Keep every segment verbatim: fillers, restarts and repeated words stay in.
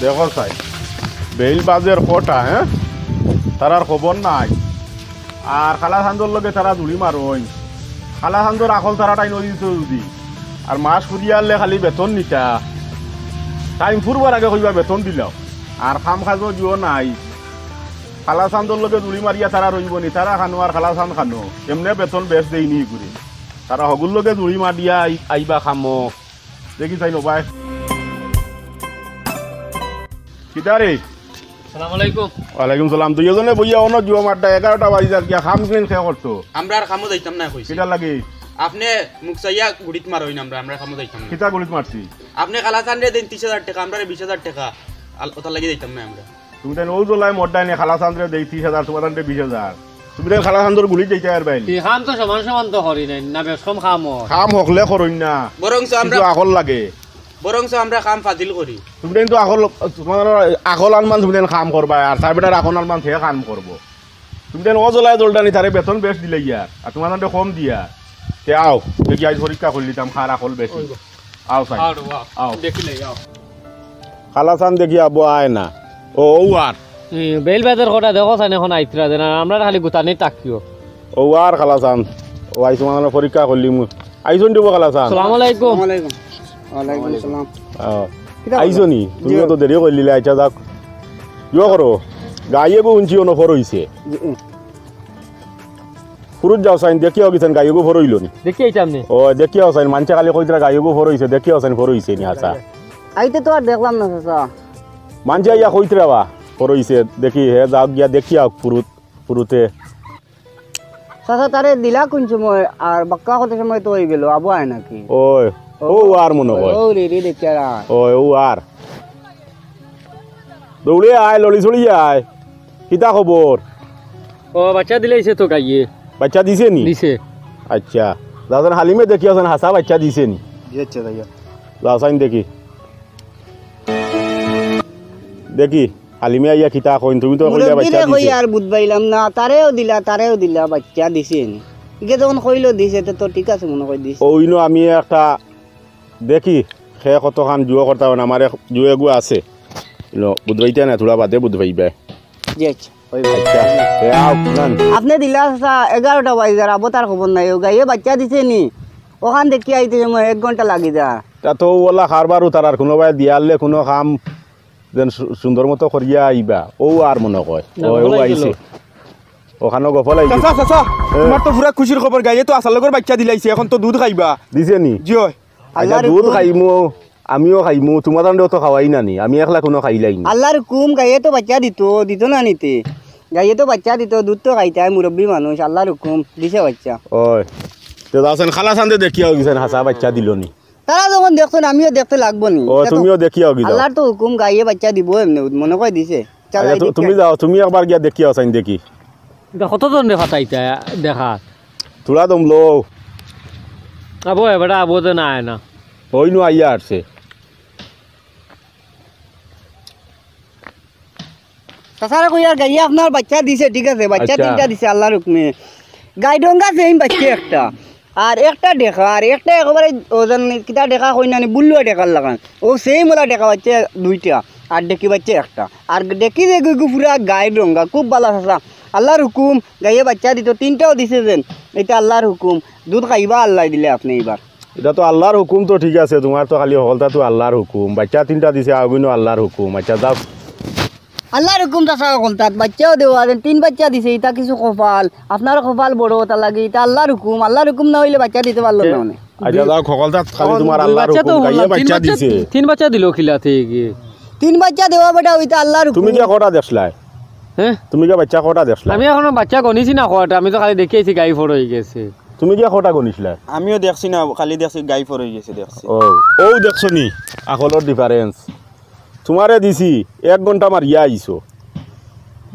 দেখো চাই, বেইল বাজের কটা, হে? তারার খবর নাই। আর কালা চান্দর লগে তারা জুড়ি মারইন। কালা চান্দর আকল তারা টাইন দিতো যদি। আর মাস ফুরিয়া আইলে খালি বেতন নিতা। টাইম ফুরবার আগে কইবা বেতন দিলাও। আর কাম কাজও দিও নাই। কালা চান্দর লগে জুড়ি মারিয়া তারা রইবো নি, তারা খানো আর কালা চান্দ খানো। এমনে বেতন বেশ দেইনি ঘুরে। তারা হগুর লগে জুড়ি মারিয়া আই-, আইবা কামো। দেখি চাই নো ভাই। কিতা রে? সালাম আলাইকুম। ওয়ালাইকুম সালাম। দুইজনে বইয়া অনো জুয়া মারতা, এগারোটা বাজি যার গিয়া, কাম কিন খে করতো। আমরা আর কামো যাইতাম না কইছি। কিতা লাগে? আপনে মুখ চাইয়া গুড়িত মারইন আমরা, আমরা কামো যাইতাম না। কিতা গুড়িত মারছি? আপনে কালা চান্দরে দেইন তিরিশ হাজার টেকা, আমরারে বিশ হাজার টেকা। আল-, ওটার লাগি যাইতাম না আমরা। তুমি তাইন ও জলাই মরদাই নে, কালা চান্দরে দেই তিরিশ হাজার, তোমার তানরে বিশ হাজার। তুমি তাইন কালা চান্দর গুড়িত যাইতায় আর বাইল। কি কাম তো সমান সমান তো করি নাই, না বেশ কম কাম অয়। কাম হকলে করইন না। বরঞ্চ আমরা কিন্তু আকল লাগে। বরঞ্চ আমরা কাম ফাজিল করি। তুমি তাইন তো আকল, তোমার আকল আনমান তুমি তাইন কাম করবায়, আর তার বেটার আকল আনমান সে কাম করবো। তুমি তাইন ও জলাই জলদানি তারে বেতন বেশ দিলে ইয়ার, আর তোমার তানরে কম দিয়া। তে আও, দেখি আইজ পরীক্ষা করি দিতাম, কার আকল বেশি। ওই গো। আও চাই। আও রে, আও। আও। দেখি লই, আও। কালা চান্দ দেখি আবু আয় না। ও, ও আর। হুম, বেইল বাজের কটা দেখো চাইন এখন আইতরা দেন, আর আমরা খালি গুতানি তাকিও। ও আর কালা চান্দ। ও আইছো মানে পরীক্ষা করলি মু। আইছন দিব কালা চান্দ। আসসালামু আলাইকুম। ওয়ালাইকুম। ওয়ালাইকুম আসসালাম। আও। কিতা আইছো নি? তুমি জি। তো দেরি করলিলে, আচ্ছা যাক। ইয়ো করো। গাইয়ে গো উঞ্চি অনো ফর হইছে। জি, হুম। ফুরুত যাও চাইন, দেখিয়াও গেছেন, গাইয়ে গো ফর হইল নি। দেখি আইতাম নি। ও, দেখিয়াও চাইন, মানছে খালি কইতরা গাইয়ে গো ফর হইছে, দেখিয়াও চাইন, ফর হইছে নি, হাছা। আইতে তো আর দেখলাম না, চাচা। মানছে আইয়া কইতরা বা, ফর হইছে, দেখি, হে যাও গিয়া দেখিয়া ফুরুত, ফুরুতে। চাচা, তারে দিলা কোন সময়? আর বাক্কা কত সময় তো হয়ে গেল, আবু আয় নাকি? ওই, ও আর মনে হয়। ও রে রে, দেখি আর আয়। ওই, ও আর। দৌড়ে আয়, লড়ি চড়ি আয়। কিতা খবর? ও, বাচ্চা দিলাইছে তো গাইয়ে। বাচ্চা দিছে নি? দিছে। আচ্ছা। দাদান হালিমে দেখি আছেন, হাছা বাচ্চা দিছে নি? জি, আচ্ছা, যাইয়া। দাসাইন দেখি। দেখি, হালিমে আইয়া কিতা কইন, তুমি তো কইলা বাচ্চা মুরব্বিরে কই দিছে। আর বুঝ পাইলাম না, তারেও দিলা, তারেও দিলা, বাচ্চা দিছে নি? ইকে যখন কইলো দিছে, তে তো ঠিক আছে মনে কই দিছে। ওইনো আমি একটা দেখি, খে কতখান জুয়ো করতা পারইন, আমার এক জুয়েগু আছে। ইনো, বুধবাইতে না, থুড়া বাদে বুধবাইবে। জি, আচ্ছা, অইবো। আচ্ছা, এ আও, নান। আপনে দিলা চাচা, এগারোটা বাজি যার, আবো তার খবর নাই, ও গাইয়ে বাচ্চা দিছে নি? ওখান দেখি আইতে সময় এক ঘন্টা লাগি যা। তা তো ওলা কারবার উতার আর কোনো বায় দিয়ারলে কোনো কাম যেন সু-, সুন্দর মতো করিয়া আইবা। ও আর মনে কয়, না, ও, ও ওলাই আইছে। গেল। ওখানো গফল আইছে। চাচা, চাচা, এ। তোমার তো পুরা খুশির খবর, গাইয়ে তো আছার লগর বাচ্চা দিলাইছে, এখন তো দুধ খাইবা। দিছে নি? জি অয়। আচ্ছা, আল্লাহর দুধ হুকুম। খাইমু, আমিও খাইমু, তোমার তানরেও তো খাওয়াই না নি, আমি একলা কোনো খাইলাই নি। আল্লাহর হুকুম, গাইয়ে তো বাচ্চা দিত, দিত না নিতে। গাইয়ে তো বাচ্চা দিত, দুধ তো খাইতায়, মুরব্বি মানুষ, আল্লাহর হুকুম, দিছে বাচ্চা। ওই, তে যাওছেন, খালা চান্দে দেখিয়া গেছেন, হাছা বাচ্চা দিল নি। তারা যখন দেখছেন, আমিও দেখতে লাগবো নি। ও, দেখো, তুমিও দেখিয়া গেছো। আল্লাহর তো হুকুম, গাইয়ে বাচ্চা দিব এমনি, মনে কয় দিছে। আচ্ছা, চালাই তো, দেখি। তুমি যাও, তুমি একবার গিয়া দেখিয়া চাইন দেখি। ইটা কতজনরে ফাতাইতা দেখা? থুড়া দম লও। আবো, এবারে আবো যে না আয় না। ওই নু আইয়া আসছে। চাচারে কইয়ার গাইয়ে আপনার বাচ্চা দিছে, ঠিক আছে, বাচ্চা আচ্ছা। তিনটা দিছে আল্লাহর হুকুমে। গাইডঙ্গা সেম বাচ্চা একটা, আর একটা দেখা, আর একটা একেবারে ওজন কিতা দেখা কই না নি, বুল্লুয়া দেখার লাখান। ও সেম ওলা দেখা বাচ্চা দুইটা, আর দেখি বাচ্চা একটা। আর দেখি যে গুইগু পুরা গাইর রঙ্গা, খুব ভালা চাচা। আল্লাহর হুকুম, গাইয়ে বাচ্চা দিত, তিনটাও দিছে যেন, ইটা আল্লাহর হুকুম। দুধ খাইবা আল্লায় দিলে আপনে এবার। ইটা তো আল্লাহর হুকুম তো ঠিক আছে, তোমার তো খালি হকলতা তো আল্লাহর হুকুম। বাচ্চা তিনটা দিছে, আগুইনও আল্লাহর হুকুম। আচ্ছা, যাও। আল্লাহর হুকুম চাচা হকলতাত, বাচ্চাও দেওয়া, যেন তিন বাচ্চা দিছে, ইটা কিছু কপাল। আপনার কপাল বড়, তার লাগি ইটা আল্লাহর হুকুম। আল্লাহর হুকুম না অইলে বাচ্চা দিতে পারলো না মানে। আচ্ছা, যাও, হকলতাত খালি তোমার দুই আল্লাহর বাচ্চা তো হুকুম, গাইয়ে তিন বাচ্চা বাচ্চা, দিছে। তিন বাচ্চা দিল কিলা থেকে? তিন বাচ্চা দেওয়া বেটা, ইটা আল্লাহর হুকুম। তুমি গিয়া কটা দেখলায়? হ্যাঁ? তুমি গিয়া বাচ্চা কটা দেখলায়? আমি এখনো বাচ্চা গনিছি না কটা, আমি তো খালি দেখি আইছি গাই ফড় হয়ে গেছে। তুমি গিয়া কটা গনিছলায়? আমিও দেখছি না, খালি দেখছি গাই ফড় হয়ে গেছে, দেখছি। ও, ও দেখছো নি? আকলর difference। তোমারে দিছি, এক ঘন্টা মারিয়া আইছো।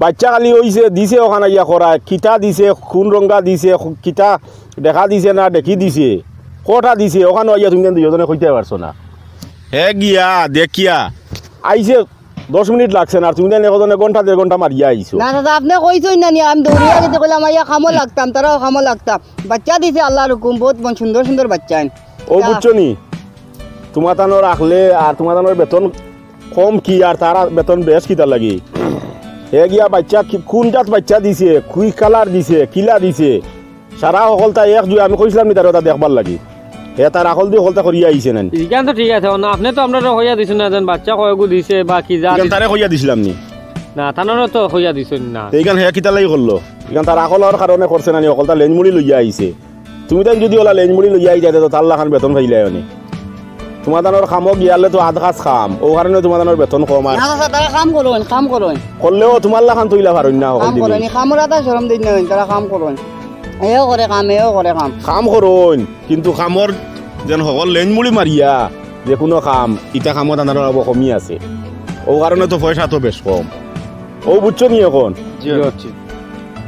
বাচ্চা খালি অইছে, দিছে ওখান আইয়া করায়, কিতা দিছে, কোন রঙ্গা দিছে, কিতা দেখা দিছে না দেখি দিছে, কটা দিছে, ওখান আইয়া তুমি দুইজনে কইতে পারছো না। হে গিয়া, দেখিয়া, আইছে দশ মিনিট লাগছে না, আর তুমি দেন একজনে ঘন্টা দেড় ঘন্টা মারিয়া আইছো। না, না, না, আপনে কইছইন না নি, আমি দৌড়িয়া গেছি, কইলাম, "আইয়া কামো লাগতাম, তারাও কামো লাগতাম।" বাচ্চা দিছে আল্লাহর হুকুম, বহুত মন সুন্দর সুন্দর বাচ্চা আইন। ও, তা বুঝছো নি? তোমার তানো রাখলে আর তোমার তানোর বেতন কম কি আর, তার বেতন বেশ কিতার লাগি? হে গিয়া বাইচ্চা কি, কুন জাত বাইচ্চা দিছে, কি কালার দিছে, কিলা দিছে, সারা হকলতা এক জুয়ে। আমি কইছলাম নি তারে ওটা দেখবার লাগি? হে তার আকলদি হকলতা করিয়া আইছে নানি? ইখান তো ঠিক আছে, অনো আপনে তো আমরারে কইয়া দিছইন না যেন বাইচ্চা কয়গু দিছে বা কি জাত ইখান দিছে। তারে কইয়া দিছলাম নি? না, তানরে তো কইয়া দিছইন না। তে ইখান হে কিতার লাগি করলো? ইখান তার আকলর কারণে করছে নানি, হকলতা লেঞ্জমুড়ি লইয়া আইছে। তুমিতাইন যুদি ওলা লেঞ্জমুড়ি লইয়া আইতায় তে তো তার লাখান বেতন পাইলায় অনে। তুমাতানর কামো গিয়ালে তো আধ কাজ কাম, অউ কারণে তুমাতানর বেতন কম আর। না চাচা, তারা কাম করইন, কাম করইন। করলেও তুমার লাখান তো ইলা পারইন না হকল কাম দিন। করইন, কামর আতা শরম দেইন না, তারা কাম করইন। এও করে কাম, এও করে কাম। কাম করইন, কিন্তু কামর যেন হকল লেঞ্জমুড়ি মারিয়া যেকুনু কাম, ইতা কামো তানর অবো কমি আছে। অউ কারণে তো পয়সা তো বেশ কম। অউ বুঝছো নি অখন? জি, জি।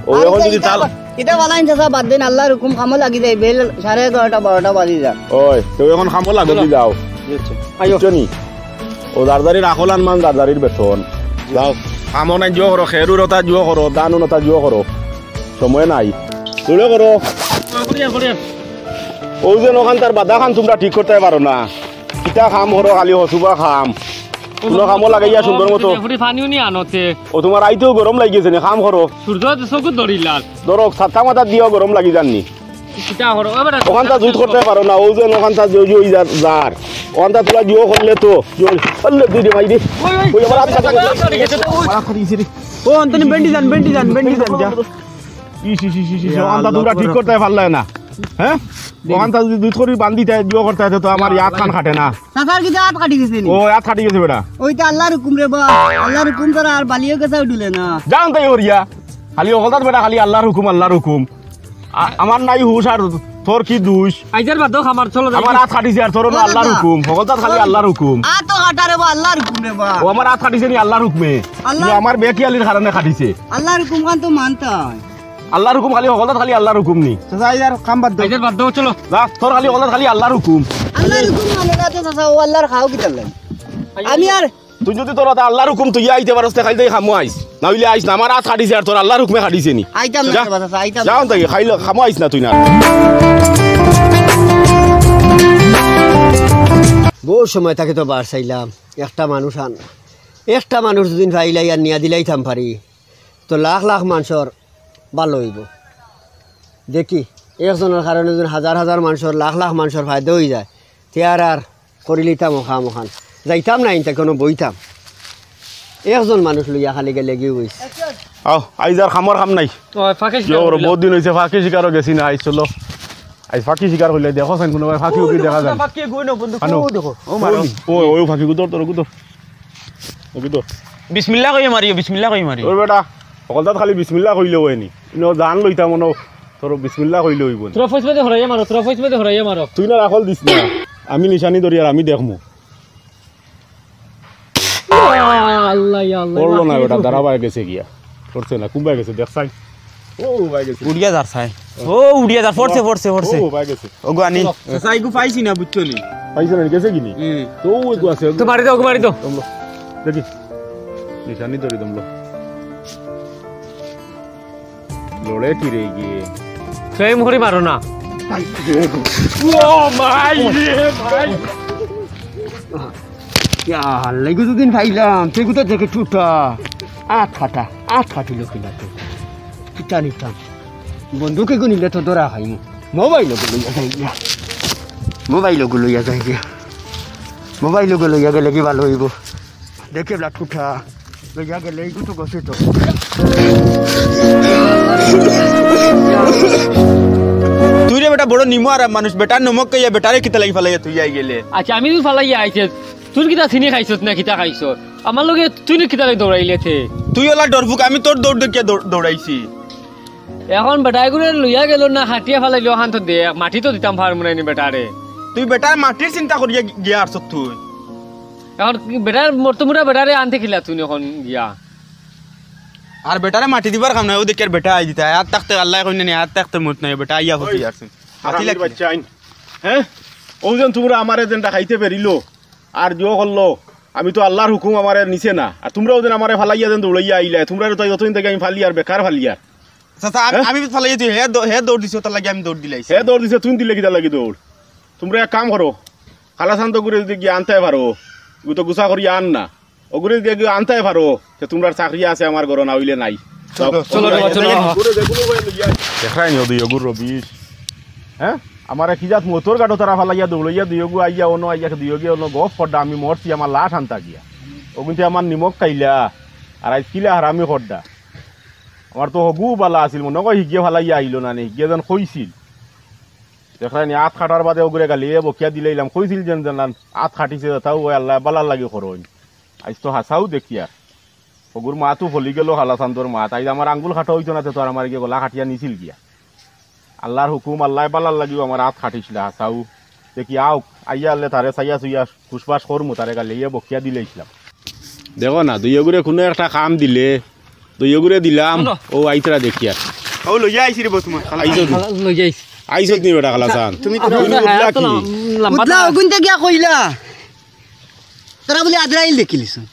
অউ আর অখন ইটা, যুদি ইটা তাল বা-, ইটা বানাইন চাচা, বাদ দেইন, আল্লার হুকুম, কামো লাগি যাই, বেইল সাড়ে এগারোটা, বারোটা বাজি যায়। ওই, তে অখন কামো লাগি চলো। যাও। জি, আচ্ছা। আইও। বুঝছো নি? অউ দারদারির আকল আনমান, দারদারির বেতন। যাও, কামো নাই, জুয়ো করো, খেরুর ওটা জুয়ো করো, ধান ওটা জুয়ো করো। সময় নাই। তুলে করো। করিয়া, করিয়া। অউ যে অখান তার বাদাখান তুমরা ঠিক করতায় পারো না। কিতা কাম করো, খালি হসুবা কাম। কুনু কামো লাগাইয়া সুন্দর মতো। ফুটি পানিও নি আনতে। অউ তুমার আইতেও গরম লাগি গেছে নি, কাম করো। সূর্য তো চকুত ধরিলার। ধরো, ছাতা মাথা দিয়াও গরম লাগি যার নি। কিতা করো, এবার অখানতা জুত করতায় পারো না, অউ যে অখানতা জুই, জুই যার, যার। অখানতা তুলা জুয়ো করলে তো, জুই, আল্লাহ, দুই রে ভাই রে। ওই, ওই, ওই, আমার আত কাটি গেছে। আত কাটি গেছে, ওই। আমার আত কাটি গেছে রে। ও, অন্তনি বেন্ডি যান, বেন্ডি যান, বেন্ডি যান, যা। ইস, ইস, ইস, ইস, ইস, ইয়া অখানতা আল্লাহ, তুমরা ঠিক করো। করতায় পারলায় না। হ্যাঁ? অখানতা যুদি দুধ করি বান্ধিতায়, জুয়ো করতায় তো আমার আত খান কাটে না। চাচার কিতা আত কাটি গেছে নি? ও, আত কাটি গেছে বেটা। ওইটা আল্লার হুকুম রে বা, আল্লার হুকুম ছাড়া আর বালিও গেছাও ডুলে না। যাও তাই করিয়া। খালি হকলতাত বেটা, খালি আল্লার হুকুম, আল্লার হুকুম। আ-, আমার নাই হুশ আর তোর কি দুষ? আইজার বাদ দাও, আমার চলো যাই। আমার আত কাটিছে আর তোর অনো আল্লার হুকুম। হকলতাত খালি আল্লার হুকুম। আত তো কাটা রে বা, আল্লার হুকুম রে বা। ও আমার আত কাটিছে নি আল্লার হুকুমে। আল্লাহ। কিন্তু আমার বেখিয়ালির কারণে কাটিছে। আল্লার হুকুম খান তো মানতে হয়। আল্লার হুকুম খালি হকলতাত খালি আল্লার হুকুম নি। চাচা, আইজার কাম বাদ দাও। আইজার বাদ দাও, চলো। যা, তোর খালি হকলতাত খালি আল্লার হুকুম। আল্লার হুকুম মানে না তো চাচা, ও আল্লার খাও কিতার লাগি? আমি আর তুই যুদি তোর অতা আল্লার হুকুম তুই আইতে পারস, তে খালি তাই কামো আইস। না অইলে আইস না, আমার আত কাটিছে আর তোর আল্লার হুকুমে কাটিছে নি। আইতাম না যা। রে বাবা, আইতাম যা না। অন থাকি, খাইলে কামো আইস না তুই না। বউত সময় থাকি তো বার চাইলাম, একটা মানুষ আন, একটা মানুষ দুদিন পাইলাই আর নিয়া দিলাইতাম পারি, তো লাখ লাখ মানষর ভালা অইবো। দেখি, একজনর কারণে যুদি হাজার হাজার মানষর, লাখ লাখ মানষর ফায়দা অইযায়, তে আর আর করিলিতাম অউ কাম অখান। যাইতাম না ইনতা কুনু বইতাম। একজন মানুষ লইয়া খালি গেলেগি অইছে। আও, আইজ আর কামর কাম নাই। ওই, ফাঁকি শিকার ইয়ো, করলাম। বউত দিন অইছে ফাঁকি শিকারো গেছি না, আইজ চলো। আইজ ফাঁকি শিকার করলে দেখো চাইন কুনু ভাই ফাঁকি উকি দেখা যায়। ফাঁকি গুই না বন্ধু, কো দেখো। ও মারো। ওই, ওই ফাঁকি গুদর, তোর গুদর। ও গুদর। বিসমিল্লাহ কইয়া মারিও, বিসমিল্লাহ কইয়া মারিও। ওই বেটা, হকলতাত খালি বিসমিল্লাহ কইলে অয় নি। ইনো জান লইতাম অনো, তোর বিসমিল্লাহ কইলে অইবো নি। তোরা ফইস মধ্যে হরাইয়া মারো, তোরা ফইস মধ্যে হরাইয়া মারো। তুই না রাখল দিস না, আমি নিশানি ধরি আর আমি দেখমু। ইয়া আল্লাহ, ইয়া আল্লাহ, পড়লো না বেটা, দাঁড়াবায় গেছে গিয়া। পড়ছে না, কুনবায় গেছে, দেখ চাই। ও, ভাই গেছে। উড়িয়া যার চাই। ও, উড়িয়া যার, পড়ছে, পড়ছে, পড়ছে। ও, ভাই গেছে। ওগু আনি। চাচা, এগু পাইছি না, বুঝছো নি? পাইছে না, গেছে কি নি? হুম। তো ওগু আছে। তো মারি দাও, ওগু মারি দাও। দমলো। দেখি। নিশানি ধরি দমলো। লড়ে কি রে গিয়ে? সেই মুহুরি মারো না। ও ভাই রে ভাই। ইয়া, লেগু দুদিন খাইলাম, সেগু তো দেখে টুটা। আত কাটা, আত কাটিল কিনা তো। কিতা নিতাম? বন্দুক এগু নিলে তো ধরা খাইমু। মোবাইল ওগু লইয়া যাই গিয়া। মোবাইল ওগু লইয়া যাই গিয়া। মোবাইল ওগু লইয়া গেলেগি ভালা অইবো। দেখে ব্লাড কুঠা। লইয়া গেলে এইগু তো গছে তো। তুই রে বেটা বড় নিমো আরাম মানুষ, বেটার নমক খাইয়া বেটারে কিতা লাগি ফালাইয়া তুই আই গেলে? আচ্ছা, আমি তো ফালাইয়া আইছে। তুই কিতা চিনি খাইছত না কিতা খাইছত? আমার লগে তুই নি কিতা লাগি দৌড়াইলে তে? তুই ওলা ডরফুক, আমি তোর দৌড় দেখিয়া দৌড়-, দৌড়াইছি। এখন বেটায় গুরে লইয়া গেল না, খাটিয়া ফালাইলো, অখান তো দেখ, মাটি তো দিতাম পারমু না নি বেটারে। তুই বেটার মাটির চিন্তা করিয়া গি-, গিয়া আরছত তুই। এখন কি বেটার মরতো মুরা বেটারে আনতে কিলা তুই এখন গিয়া? আর বেটারে মাটি দিবার কাম নাই, ও দেখিয়ার বেটা আই দিতা, আর থাকতে আল্লায় কইন নি, আর থাকতে মত নাই, বেটা আইয়া ফসি আরছে। মাটি হারামির লাগি। বাচ্চা আইন। হ্যাঁ? ও যেন তুমরা আমারে যেনটা খাইতে পেরিলো, আর জো করলো, আমি তো আল্লার হুকুম আমারে নিছে না। আর তুমরাও যেন আমারে ফালাইয়া যেন দৌড়াইয়া আইলায়, তুমরারে তো যতদিন থাকি আমি ফালিয়ার, বেকার ফালিয়ার। চাচা, আমি, হ্যাঁ? আমি ফালাই দিছি, হে দৌ-, হে দৌড় দিছে, ওটার লাগি আমি দৌড় দিলাইছি। হে দৌড় দিছে, তুই দিলে কিতার লাগি দৌড়? তুমরা এক কাম করো, কালাচান্দগুরে যদি গিয়া আনতায় পারো, গু তো গুছা করি আন না। অগুরে যদি আনতায় পারো, তে তুমরার চাকরি আছে আমার ঘরো, না অইলে নাই। চলো, চলো, চলো, চলো। দেখরায়নি অউ দুইওগুর রবিশ। হে? আমারে কি জাত মউতর ঘাটো তারা ফালাইয়া দৌড়াইয়া দুইওগু আইয়া অনো আইয়া দুইওগে অনো গফ কররা, আমি মরছি, আমার লাশ আনতা গিয়া। অগুইন্তে আমার নিমক খাইলা, আর আইজ কিলা হারামি কররা। আমার তো হগু বালা আছিল, মনো কয় হিগিয়ে ফালাইয়া আইলো না নি, হিগিয়ে যেন কইছিল। দেখরায়নি আত কাটার বাদে অগুরে গালিয়ে বকিয়া দিলাইলাম, কইছিল যেন যেন আত কাটিছে, তাও অউ আল্লায় বালার লাগি করইন। আইজ তো হাছাউ দেখিয়ার। হগুর মাতউ ফলি গেলো, খালাসান্দর মাত। আইজ আমার আঙ্গুল কাটা অইতো না, তে তো আর আমারে গিয়া গলা কাটিয়া নিছিল গিয়া। আল্লার হুকুম, আল্লায় বালার লাগিউ আমার আত কাটিছলা, হাছাউ। দেখি আউক, আইয়া আনলে তারে চাইয়া চুইয়া খুশবাস করমু, তারে গালিয়ে বকিয়া দিলাইছলাম। দেখো না, দুইওগুরে কুনু একটা কাম দিলে, দুইওগুরে দিলাম, অউ আইতরা দেখিয়ার। অউ লইয়া আইছি রে বা তুমার। আইছত নি? লইয়া আইছি। আইছত নি বেটা খালাসান? তুমি তো বুঝলা কি? বুঝলা, অগুইন্তে গিয়া কইলা। তারা বুলে আজরাইল দেখিলিছইন।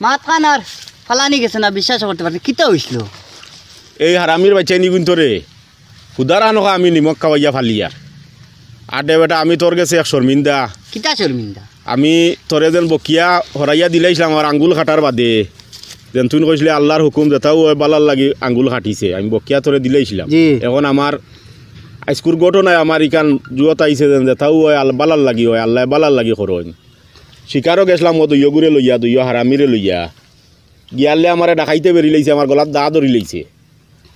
মাতখান আর ফালানি গেছে না, বিশ্বাস করতে পারছি। কিতা অইছিল? এই হারামির বাইচ্চাইন ইগুইন্তরে হুদার আনকা আমি নিমক খাওয়াইয়া ফালিয়ার। আর দে বেটা, আমি তোর গেছে এক শর্মিন্দা। কিতা শর্মিন্দা? আমি তোরে যেন বকিয়া হরাইয়া দিলাইছলাম আমার আঙ্গুল কাটার বাদে। যেন তুইন কইছলে আল্লার হুকুম যেতাউ অয় বালার লাগি আঙ্গুল কাটিছে। আমি বকিয়া তোরে দিলাইছলাম। জি। এখন আমার আইজকুর ঘটনায় আমার ইখান জুয়ত আইছে যেন যেতাউ অয় আল-, বালার লাগি অয়, আল্লায় বালার লাগি করইন। শিকারো গেছলাম অউ দুইওগুরে লইয়া, দুইও হারামিরে লইয়া। গিয়ালে আমারে ডাকাইতে বেরিলাইছে, আমার গলাত দা ধরিলাইছে।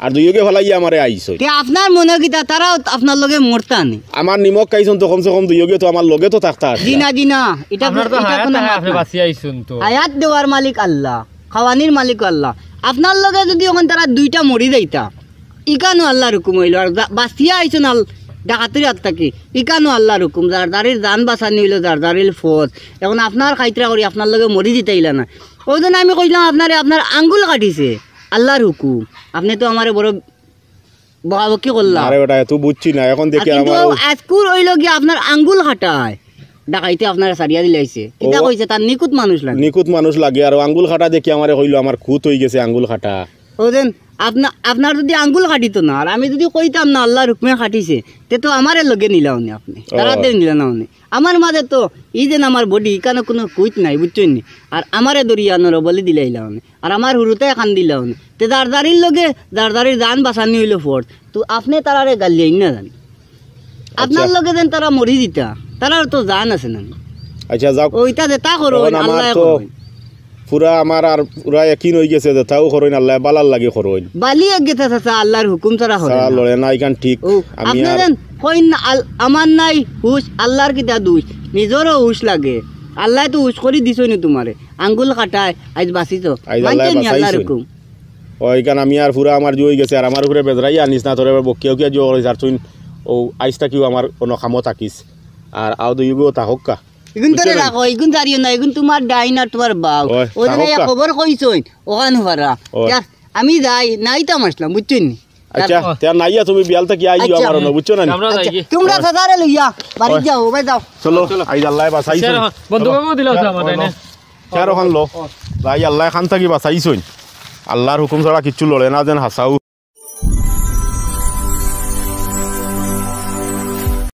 আর দুইওগে ফালাইয়া আমারে আইছইন। তে আপনার মনো কিতা, তারাও আপনার লগে মরতা নি? আমার নিমক খাইছইন তো কমসে কম দুইওগে তো আমার লগে তো থাকতা আছলা। জি না, জি না, ইটা আপনার তো ইটা হায়াত কুনু নাই, মাত আপনি না। বাঁচিয়া আইছইন তো। হায়াত দেওয়ার মালিক আল্লাহ, খাওয়ানির মালিক আল্লাহ। আপনার লগে যুদি অখন তারা দুইটা মরি যাইতা, ইখানও আল্লার হুকুম অইলো, আর যা-, বাঁচিয়া আইছইন আল-, ডাকাতির আত থাকি, ইখানও আল্লার হুকুম, জারজারির জান বাঁচানি অইলো জারজারির ফরজ। এখন আপনার খাইতরা করি আপনার লগে মরি দিতাইলা না। অউ জন্য আমি কইছলাম আপনারে, আপনার আঙ্গুল কাটিছে, আল্লার হুকুম। আপনে তো আমারে বড় বকাবকি করলা। আরে বেটা, এত বুঝছি না, এখন দেখি আর কিন্তু আমার অউ আজকুর অইলো গিয়া আপনার আঙ্গুল কাটায়, ডাকাইতে আপনারে ছাড়িয়া দিলাইছে। কিতা ও কইছে, তার নিখুঁত মানুষ লাগে। নিখুঁত মানুষ লাগে, আর আঙ্গুল কাটা দেখি আমারে কইলো, আমার খুঁত অইগেছে আঙ্গুল কাটা। অউ যেন আপনা-, আপনার যুদি আঙ্গুল কাটিতো না, আর আমি যুদি কইতাম না আল্লার হুকুমে কাটিছে, তে তো আমারে লগে নিলা অনে আপনে, ও। তারাতে নিলা না অনে। আমার মাঝে তো ই যেন আমার body, ইখানো কুনু খুঁত নাই, বুঝছইন নি? আর আমারে ধরিয়া নরবলি দিলাইলা অনে, আর আমার হুরুতায় কান্দিলা অনে। তে জারজারির লগে জারজারির জান বাঁচানি অইলো ফরজ। তো আপনে তারারে গালিয়াইন না জানি। আপনার আচ্ছা। লগে যেন তারা মরি দিতা, তারার তো জান আছে না। আচ্ছা, যাউক। অউ ইতা যেতা করইন, অখন আমার আল্লায় তো করইন। পুরা আমার আর পুরা একিন অইগেছে যেতাউ করইন, আল্লায় বালার লাগি করইন। বালি এক গেছে চাচা, আল্লার হুকুম ছাড়া করইন চাচা না। লড়ে না, ইখান ঠিক। অউ, আমি আপনে আর যেন কইন না, আল-, আমার নাই হুশ, আল্লার কিতা দুষ, নিজরও হুশ লাগে। আল্লায় তো হুশ করি দিছইন তুমারে, আঙ্গুল কাটায়, আইজ বাঁচিছো। আইজ আল্লায় মানছইন নি আল্লার বাঁচাইছইন। হুকুম। অউ, ইখান আমি আর পুরা আমার জু অইগেছে, আর আমার উপরে বেজরাইয়া আনিস না, তোরে বকিয়াউকিয়া জু করিস, আর তুইন অউ আইজ থাকিউ আমার অনো কামো থাকিস। আর আও দুইওগু থাকউক্কা। ইগুইন্তরে বুঝছো নি? রাখো, ইগুইন জারিও না, ইগুইন তুমার ডাইন আর তুমার বাউ। ওই, অউ যে থাকউক্কা। খবর কইছইন, অখান ফারা। ওই। ইয়ার, আমি যাই, নাইতাম আছলাম, বুঝছইন নি? আচ্ছা, ইয়ার, তে আর নাইয়া তুমি বিয়াল থাকি আইও আচ্ছা। আমার অনো, বুঝছো না নি? আমরা যাই আচ্ছা, কি? তুমরা ওই। চাচারে লইয়া, বাড়িত ওই। যাও, বাই যাও। চলো, চলো। আইজ আল্লায় বাঁচাইছইন। আচ্ছা, বন্ধু বাবু দিলাও তো আমার তাইনে। চেয়ার অখান লও। যাই, আল্লায় কান থাকি বাঁচাইছইন। আল্লার হুকুম ছাড়া কিচ্ছু লড়ে না যেন হাছাউ।